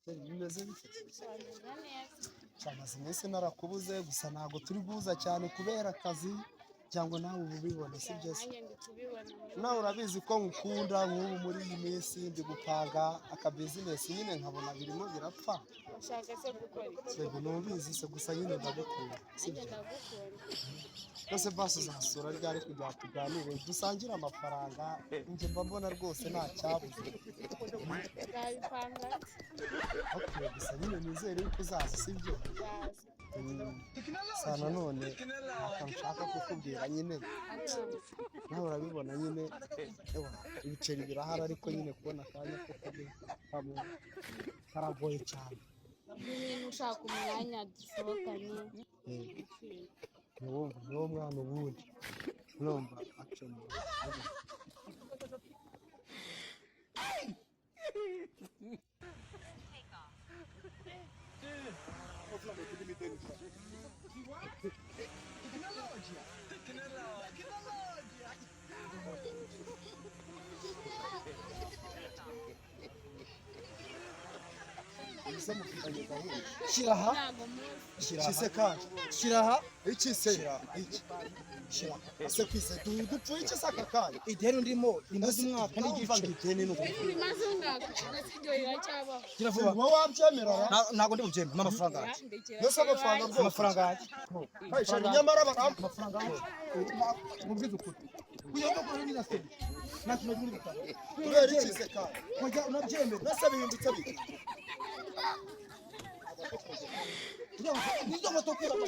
Bimeze bite? Neza. Cyamaze iminsi narakubuze, gusa ntabwo turi guhuza cyane kubera akazi, cyangwa nawe uba ubibona, si byo se? Nanjye ndi kubibona. Nawe urabizi ko ngukunda. Nk'ubu muri iyi minsi ndi gupanga akabizinesi nyine, nkabona birimo birapfa. Ushaka se gukora iki? Yego, ntubizi se? Gusa nyine ndagukunda, si Nanjye byo? ndagukunda. Rwose basi uzasura ryari kugira ngo tuganire, dusangire amafaranga? Njye mba mbona rwose nta cyabuze. Nzabipanga. Okay, gusa nyine nizere yuko uzaza, si byo? Nzaza. Sa nanone akantu nshaka kukubwira nyine, nawe urabibona nyine, ewa, ibiceri birahari, ariko nyine kubona akanya ko kubikamo karagoye cyane. Nyine ushaka umwanya dusohokanye. Ntiwumva niwo mwana ubundi urumva action. Ese mufitanye gahunda? Shyira aha. Ntabwo muzi. Shyira aha. Iki se kandi? Shyira aha. Iki se? Shyira. Iki shyira ese kwise dupfuye iki se aka kanya? Ideni ndimo rimaze umwaka Urumva n'igice. ngo ideni ni uku? Bimaze umwaka ndetse ibyo biracyabaho. Gira vuba. Wowe wabyemera ra? Ntabwo ndi bubyemere. Mpa amafaranga yanjye. Ndekera. Mbese amafaranga bwoko? Amafaranga yanjye. Hey, nyamara barampa Amafaranga yanjye. Mubwize ukuri, kugira ngo ukore neza se, nta kintu uri gutanga. Kubera iki se kandi? Kujya unabyemera. Mbese bihindutse bite? Kugira ngo nizo moto kuramo,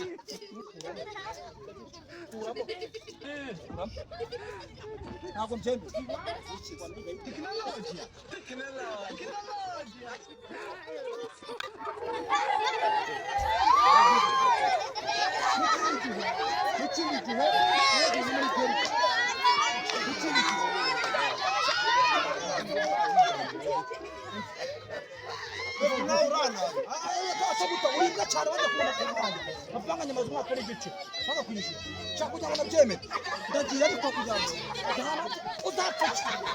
kuramo, kuramo. Ntabwo mbyemera. N'ikindi gihe iyo ugeze muri parike, n'ikindi gihe. Nawe uranaye. Asabuta uribwa cyane, bajya kubona amafaranga yanjye. Amafaranga nyamaze umwaka n'igice banga kuyishyura. Nshaka kugira ngo nabyemere, ndagiye, ariko kugira ngo uzapfa cyane.